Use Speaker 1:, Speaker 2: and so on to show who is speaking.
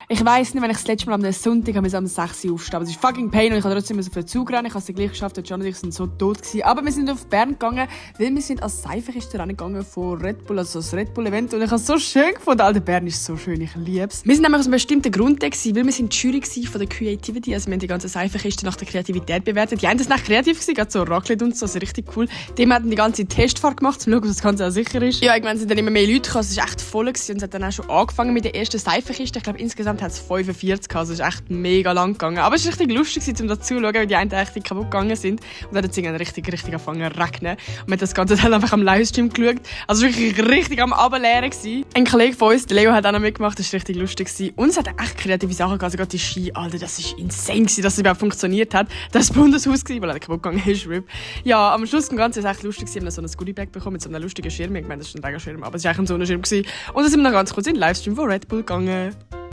Speaker 1: Ich weiss nicht, wenn ich das letzte Mal am Sonntag am 6 Uhr aufstehen. Aber es ist fucking pain und ich habe trotzdem auf den Zug rennen. Ich habe es gleich geschafft, John und ich sind so tot gewesen. Aber wir sind auf Bern gegangen, weil wir sind als Seifenkister gegangen von Red Bull, also das Red Bull Event. Und ich habe es so schön gefunden. Alter, Bern ist so schön, ich liebe es. Wir sind nämlich aus einem bestimmten Grund da gewesen, weil wir sind die Jury von der Creativity. Also wir haben die ganzen Seifenkisten nach der Kreativität bewertet. Die einen sind echt kreativ gewesen, gerade so Raclette und so, also richtig cool. Die haben die ganze Testfahrt gemacht, um zu schauen, ob das Ganze auch sicher ist. Ja, irgendwann sind dann immer mehr Leute gekommen, es war echt voll gewesen. Und es hat dann auch schon angefangen mit der ersten Seifenkiste. Ich glaube, insgesamt hat es 45 gehabt, also es ist echt mega lang gegangen. Aber es war richtig lustig, um da zu schauen, wie die einen echt kaputt gegangen sind. Und dann hat es richtig angefangen zu regnen. Und man hat das Ganze dann einfach am Livestream geschaut. Also wirklich richtig am Ableeren gewesen. Ein Kollege von uns, der Leo, hat auch noch mitgemacht, das war richtig lustig gewesen. Und es hat echt kreative Sachen gehabt, also gerade die Ski, Alter, das war insane gewesen, dass es überhaupt funktioniert hat. Das Bundeshaus gewesen, weil er kaputt gegangen ist, RIP. Ja, am Schluss des Ganzen war es echt lustig, wir haben so ein Goodiebag bekommen mit so einem lustigen Schirm. Ich meine, das ist ein Regenschirm, aber es war eigentlich ein Sonnenschirm gewesen. Und dann sind wir noch ganz kurz in den Livestream von Red Bull gegangen.